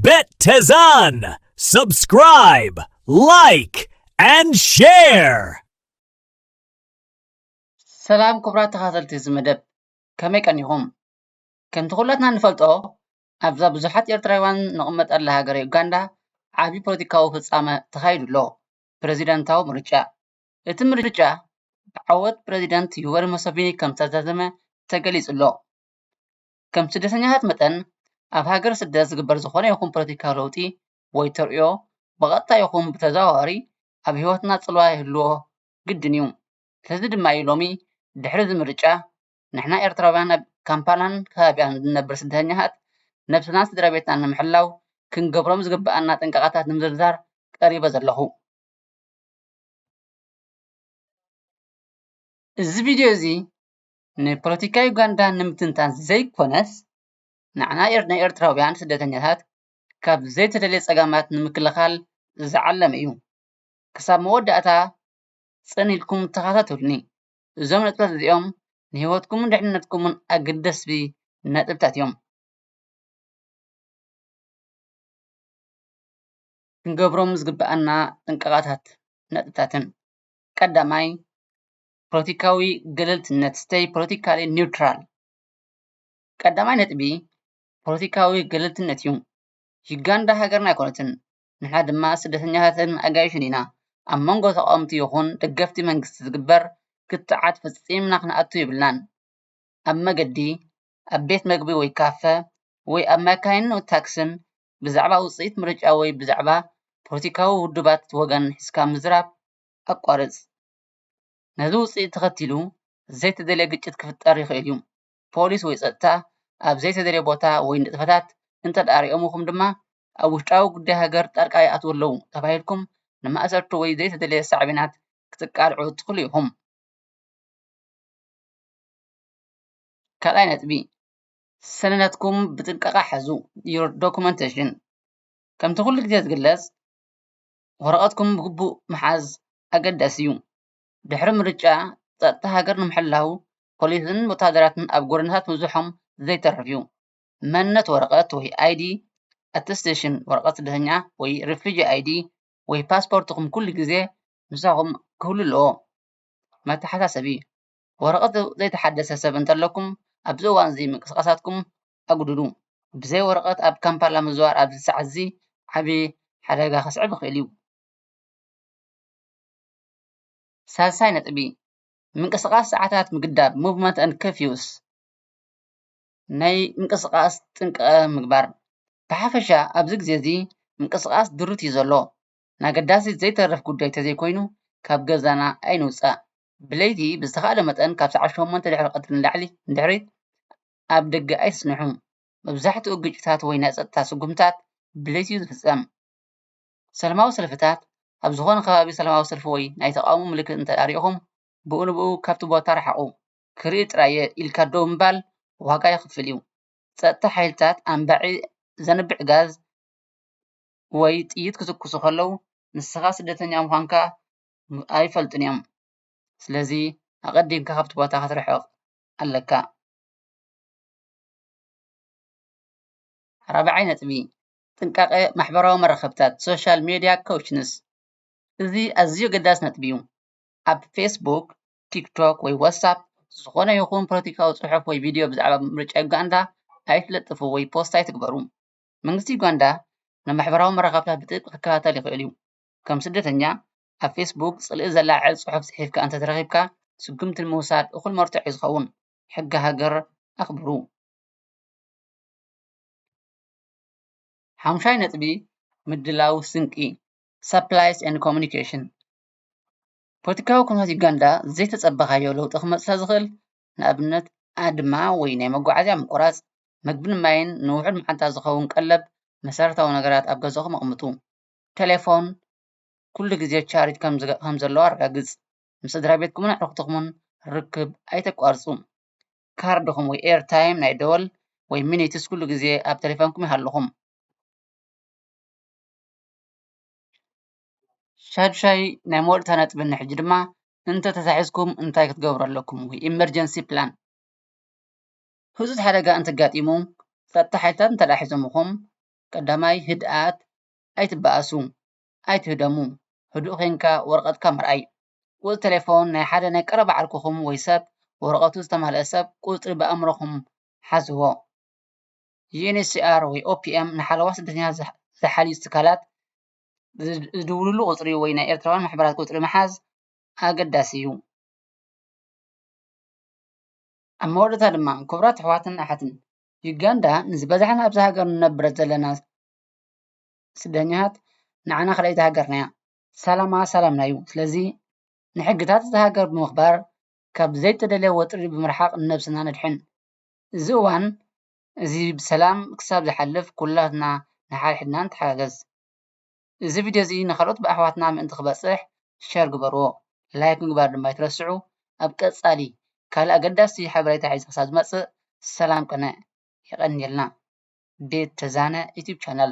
Bet Tezan. Subscribe, like, and share. ሰላም ክቡራት ተኸታተልቲ እዚ መደብ፣ ከመይ ቀኒኹም? ከምቲ ኩላትና ንፈልጦ፣ ኣብዛ ብዙሓት ኤርትራውያን ንቕመጠላ ሃገር ዩጋንዳ ዓቢ ፖለቲካዊ ፍጻመ ተኻይዱ ኣሎ፣ ፕረዚደንታዊ ምርጫ። እቲ ምርጫ ብዓወት ፕረዚደንት ዩወሪ ሙሰቪኒ ከም ዝተዛዘመ ተገሊጹ ኣሎ። ከም ስደተኛታት መጠን፣ ኣብ ሃገር ስደት ዝግበር ዝኾነ ይኹን ፖለቲካዊ ለውጢ ወይ ተርእዮ ብቐጥታ ይኹን ብተዘዋዋሪ ኣብ ህይወትና ጽልዋ ይህልዎ ግድን እዩ። ስለዚ ድማ እዩ ሎሚ ድሕሪ እዚ ምርጫ ንሕና ኤርትራውያን ኣብ ካምፓላን ከባቢኣን እንነብር ስደተኛታት ነብስናን ስድራ ቤትናን ንምሕላው ክንገብሮም ዝግብኣና ጥንቃቐታት ንምዝርዛር ቀሪበ ዘለኹ። እዚ ቪድዮ እዚ ንፖለቲካ ዩጋንዳ ንምትንታን ዘይኮነስ ንዓና ኤር- ናይ ኤርትራውያን ስደተኛታት ካብ ዘይተደልየ ጸገማት ንምክልኻል ዝዓለመ እዩ። ክሳብ መወዳእታ ጽን ኢልኩም ተኸታተሉኒ። እዞም ነጥብታት እዚኦም ንህይወትኩምን ድሕንነትኩምን ኣገደስቲ ነጥብታት እዮም። ክንገብሮም ዝግብኣና ጥንቃቐታት ነጥብታትን። ቀዳማይ፣ ፖለቲካዊ ገለልትነት፣ stay politically neutral። ቀዳማይ ነጥቢ ፖለቲካዊ ገለልትነት እዩ። ዩጋንዳ ሃገርና ኣይኮነትን፣ ንሕና ድማ ስደተኛታትን ኣጋይሽን ኢና። ኣብ መንጎ ተቓወምቲ ይኹን ደገፍቲ መንግስቲ ዝግበር ክትዓት ፈጺምና ክንኣቱ የብልናን። ኣብ መገዲ፣ ኣብ ቤት መግቢ ወይ ካፈ፣ ወይ ኣብ መካይንን ታክስን ብዛዕባ ውጽኢት ምርጫ ወይ ብዛዕባ ፖለቲካዊ ውድባት ወገን ሒዝካ ምዝራብ ኣቋርጽ። ነዚ ውጽኢት ተኸቲሉ ዘይተደልየ ግጭት ክፍጠር ይኽእል እዩ። ፖሊስ ወይ ጸጥታ ኣብ ዘይተደልየ ቦታ ወይ ንጥፈታት እንተ ደኣ ሪኦምኹም ድማ ኣብ ውሽጣዊ ጉዳይ ሃገር ጣልቃ ይኣትዉ ኣለዉ ተባሂልኩም ንማእሰርቲ ወይ ዘይተደልየ ሳዕቤናት ክትቃልዑ ትኽእሉ ኢኹም። ካልኣይ ነጥቢ፣ ሰነዳትኩም ብጥንቃቐ ሓዙ፣ your documentation። ከምቲ ኩሉ ግዜ ዝግለጽ፣ ወረቐትኩም ብግቡእ ምሓዝ ኣገዳሲ እዩ። ድሕሪ ምርጫ፣ ጸጥታ ሃገር ንምሕላው ፖሊስን ወተሃደራትን ኣብ ጎደናታት ምብዝሖም ዘይተርፍ እዩ። መንነት ወረቐት ወይ ኣይዲ፣ ኣተስቴሽን ወረቐት ስደተኛ ወይ ሪፊጂ ኣይዲ ወይ ፓስፖርትኩም ኩሉ ግዜ ምሳኹም ክህሉ ኣለዎ። መተሓሳሰቢ፣ ወረቐት ዘይተሓደሰ ሰብ እንተለኩም ኣብዚ እዋን እዚ ምንቅስቓሳትኩም ኣጉድሉ። ብዘይ ወረቐት ኣብ ካምፓላ ምዝዋር ኣብዚ ሰዓት እዚ ዓቢ ሓደጋ ከስዕብ ይኽእል እዩ። ሳልሳይ ነጥቢ፣ ምንቅስቓስ ሰዓታት ምግዳብ፣ movement and curfews። ናይ ምንቅስቓስ ጥንቃቐ ምግባር። ብሓፈሻ ኣብዚ ግዜ እዚ ምንቅስቓስ ድሩት እዩ ዘሎ። ንኣገዳሲ ዘይተርፍ ጉዳይ ተዘይኮይኑ ካብ ገዛና ኣይንውጻእ። ብለይቲ ብዝተኻእለ መጠን ካብ ሰዓት ሸሞንተ ድሕሪ ቀትሪ ንላዕሊ ንድሕሪት ኣብ ደገ ኣይትጽንሑ። መብዛሕትኡ ግጭታት ወይ ናይ ጸጥታ ስጉምታት ብለይቲ እዩ ዝፍጸም። ሰላማዊ ሰልፍታት፣ ኣብ ዝኾነ ከባቢ ሰላማዊ ሰልፊ ወይ ናይ ተቓውሞ ምልክት እንተ ኣሪእኹም፣ ብኡ ንብኡ ካብቲ ቦታ ርሓቑ። ክርኢ ጥራይ እየ ኢልካ ደው ምባል ዋጋ የኽፍል እዩ። ጸጥታ ሓይልታት ኣንባዒ ዘንብዕ ጋዝ ወይ ጥይት ክትኩሱ ከለዉ፣ ንስኻ ስደተኛ ምዃንካ ኣይፈልጡን እዮም። ስለዚ ኣቐዲምካ ካብቲ ቦታ ክትርሕቕ ኣለካ። ራብዓይ ነጥቢ፣ ጥንቃቐ ማሕበራዊ መራኸብታት፣ social media cautions። እዚ ኣዝዩ ኣገዳሲ ነጥቢ እዩ። ኣብ ፌስቡክ፣ ቲክቶክ ወይ ዋትሳፕ ዝኾነ ይኹን ፖለቲካዊ ጽሑፍ ወይ ቪድዮ ብዛዕባ ምርጫ ዩጋንዳ ኣይትለጥፉ ወይ ፖስት ኣይትግበሩ። መንግስቲ ዩጋንዳ ንማሕበራዊ መራኸብታት ብጥብቂ ክከታተል ይኽእል እዩ። ከም ስደተኛ ኣብ ፌስቡክ ጽልኢ ዘለዓዕል ጽሑፍ ጽሒፍካ እንተተረኺብካ ስጉምቲ ንምውሳድ እኹል መርትዖ እዩ ዝኸውን። ሕጊ ሃገር ኣኽብሩ። ሓሙሻይ ነጥቢ፣ ምድላው ስንቂ፣ supplies and communication። ፖለቲካዊ ኩነታት ዩጋንዳ ዘይተጸበኻዮ ለውጢ ክመጽእ ዝኽእል፣ ንኣብነት ኣድማ ወይ ናይ መጓዓዝያ ምቁራጽ፣ መግብን ማይን ንውሑድ መዓልታት ዝኸውን ቀለብ፣ መሰረታዊ ነገራት ኣብ ገዛኹም ኣቕምጡ። ቴሌፎን ኩሉ ግዜ ቻርጅ ከም ዝገ- ከም ዘለዎ ኣረጋግጽ። ምስ ስድራ ቤትኩምን ኣዕሩኽትኩምን ርክብ ኣይተቋርጹ። ካርድኹም ወይ ኤርታይም ናይ ደወል ወይ ሚኒትስ ኩሉ ግዜ ኣብ ቴሌፎንኩም ይሃልኹም። ሻድሻይ ናይ መወዳእታ ነጥቢ ንሕጂ ድማ እንተ ተታሒዝኩም እንታይ ክትገብሩ ኣለኩም ወይ ኢመርጀንሲ ፕላን። ህጹጽ ሓደጋ እንተጋጢሙ ጸጥታ ሓይልታት እንተ ደኣ ሒዞምኹም ቀዳማይ ህድኣት፣ ኣይትበኣሱ፣ ኣይትህደሙ፣ ህዱእ ኬንካ ወረቐትካ ምርኣይ። ቁጽሪ ቴሌፎን ናይ ሓደ ናይ ቀረባ ዓርኩኹም ወይ ሰብ፣ ወረቐቱ ዝተማልአ ሰብ ቁጽሪ ብኣእምሮኹም ሓዝዎ። ዩ ኤን ኤች ሲ ኣር ወይ ኦ ፒ ኤም ንሓለዋ ስደተኛታት ዝሓልዩ ትካላት ዝድውሉሉ ቁጽሪ ወይ ናይ ኤርትራውያን ማሕበራት ቁጽሪ ምሓዝ ኣገዳሲ እዩ። ኣብ መወዳእታ ድማ ክቡራት ኣሕዋትን ኣሓትን፣ ዩጋንዳ ንዝበዛሕና ኣብዛ ሃገር ንነብረት ዘለና ስደኛታት ንዓና ካልኣይቲ ሃገርና እያ። ሰላማ ሰላምና እዩ። ስለዚ ንሕግታት እታ ሃገር ብምኽባር ካብ ዘይተደለየ ወጥሪ ብምርሓቕ ንነብስና ነድሕን። እዚ እዋን እዚ ብሰላም ክሳብ ዝሓልፍ ኩላትና ንሓድሕድና ንተሓጋገዝ። እዚ ቪድዮ እዚ ንኻልኦት ብኣሕዋትና ምእንቲ ክበጽሕ ሸር ግበርዎ፣ ላይክ ምግባር ድማ ኣይትረስዑ። ኣብ ቀጻሊ ካልእ ኣገዳሲ ሓበሬታ ሒዘ ክሳብ ዝመጽእ ሰላም ቅነ። የቐንየልና። ቤት ተዛነ ዩቲዩብ ቻናል።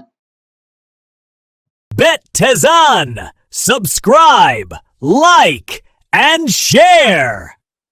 Bet Tezan! Subscribe, like, and share!